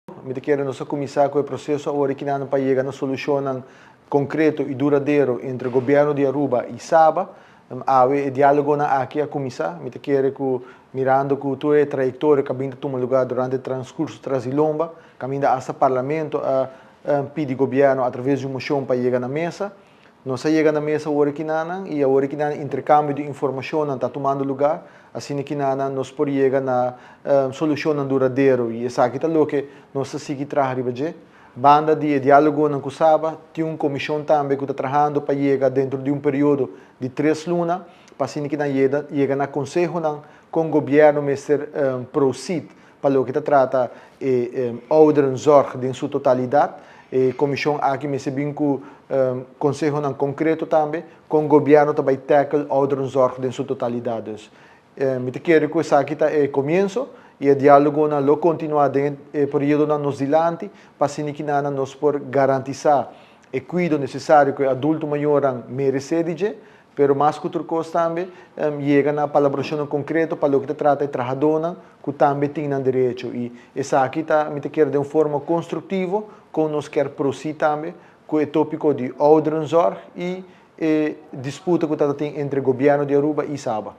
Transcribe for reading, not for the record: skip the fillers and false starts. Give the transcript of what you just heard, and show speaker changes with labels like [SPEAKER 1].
[SPEAKER 1] Mi ta kere nos a kuminsá ku e proseso awor i kinan pa yega na solushonnan konkreto i duradero entre gobièrnu di Aruba i Saba. Awe e diálogonan aki a kuminsá. Mi ta kere ku mirando ku tur e trayektoria ku a bin ta tuma lugá durante e transkurso tras di lomba, kaminda asta Parlamento a pidi gobièrnu atraves di un moshon pa yega na mesa. Nos a yega na mesa awor kinanan i awor kinanan interkambio di informashonnan ta tumando lugá, asina kinanan nos por yega na solushonnan duradero i esaki ta loke nos ta sigui traha riba dje. Banda di e diálogonan ku Saba, tin un komishon tambe ku ta trahando pa yega dentro di un periodo di tres luna pa asina kinan yega na konsehonan kon gobièrnu mester proceed Pa loke ta trata e ouderenzorg den su totalidat, e komishon aki mester bin ku konsehonan konkreto tambe kon gobièrnu ta bai tackle ouderenzorg den su totalidat. Dus, mi ta kere ku esaki ta e komienso i e diálogonan lo kontinuá den e periodonan nos dilanti pa asina kinanan nos por garantisá e kuido nesesario ku e adulto mayornan meresé di dje. Pero mas ku tur kos tambe yega na palabrashonnan konkreto pa loke ta trata e trahadónan ku tambe tin nan derecho. I esaki ta, mi ta kere, den un forma konstruktivo kon nos kier prosí tambe ku e tópiko di ouderenzorg i e disputa ku ta tin entre gobièrnu di Aruba i Saba.